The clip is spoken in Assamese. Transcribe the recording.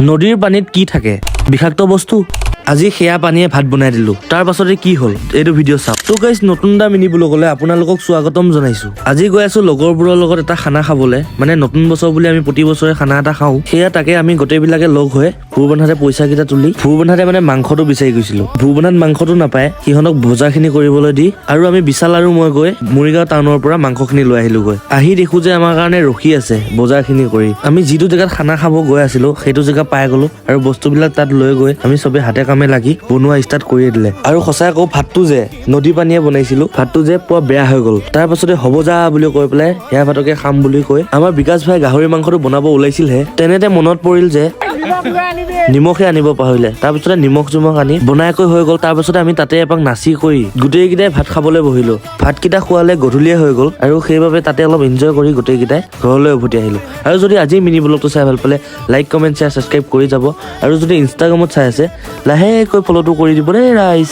নদীৰ পানীত কি থাকে? বিষাক্ত বস্তু। আজি সেয়া পানীয়ে ভাত বনাই দিলো। তাৰ পাছতে কি হ'ল, এইটো ভিডিঅ' চাওক। ত' গাইজ, নতুন এটা মিনি ব্লগলৈ আপোনালোকক স্বাগতম জনাইছো। আজি গৈ আছো লগৰবোৰৰ লগত এটা খানা খাবলৈ। মানে নতুন বছৰ বুলি আমি প্ৰতি বছৰে খানা এটা খাওঁ। সেয়া তাকে আমি গোটেইবিলাকে লগ হৈ ভূৰবন্ধাতে পইচাকেইটা তুলি ভূৰবন্ধাতে মানে মাংসটো বিচাৰি গৈছিলো। ভূৰবন্ধাত মাংসটো নাপায়, সিহঁতক বজাৰখিনি কৰিবলৈ দি আৰু আমি বিশাল আৰু মই গৈ মৰিগাঁও টাউনৰ পৰা মাংসখিনি লৈ আহিলোগৈ। আহি দেখো যে আমাৰ কাৰণে ৰখি আছে বজাৰখিনি কৰি। আমি যিটো জেগাত খানা খাব গৈ আছিলো, সেইটো জেগা পাই গলো আৰু বস্তুবিলাক তাত লৈ গৈ আমি চবে হাতে কামে লাগি বনোৱা ষ্টাৰ্ট কৰিয়ে দিলে। আৰু সঁচাই কওঁ, ভাতটো যে নদী পানীয়ে বনাইছিলো, ভাতটো যে পুৰা বেয়া হৈ গ'ল। তাৰ পাছতে হ'ব যা বুলি কৈ পেলাই সেয়া ভাতকে খাম বুলি কৈ আমাৰ বিকাশ ভাই গাহৰি মাংসটো বনাব ওলাইছিলহে, তেনেতে মনত পৰিল যে নিমখে আনিব পাহৰিলে। তাৰপিছতে নিমখ চিমখ আনি বনাই কৰি হৈ গ'ল। তাৰপিছতে আমি তাতে এপাক নাচি কৰি গোটেইকেইটাই ভাত খাবলৈ বহিলো। ভাতকেইটা খোৱালে গধূলিয়ে হৈ গ'ল আৰু সেইবাবে তাতে অলপ এনজয় কৰি গোটেইকেইটাই ঘৰলৈ উভতি আহিলো। আৰু যদি আজি মিনি ব্লগটো চাই ভাল পালে, লাইক, কমেণ্ট, শ্বেয়াৰ, ছাবস্ক্ৰাইব কৰি যাব। আৰু যদি ইনষ্টাগ্ৰামত চাই আছে, লাহেকৈ ফ'ল'টো কৰি দিব দেই ৰাইজ।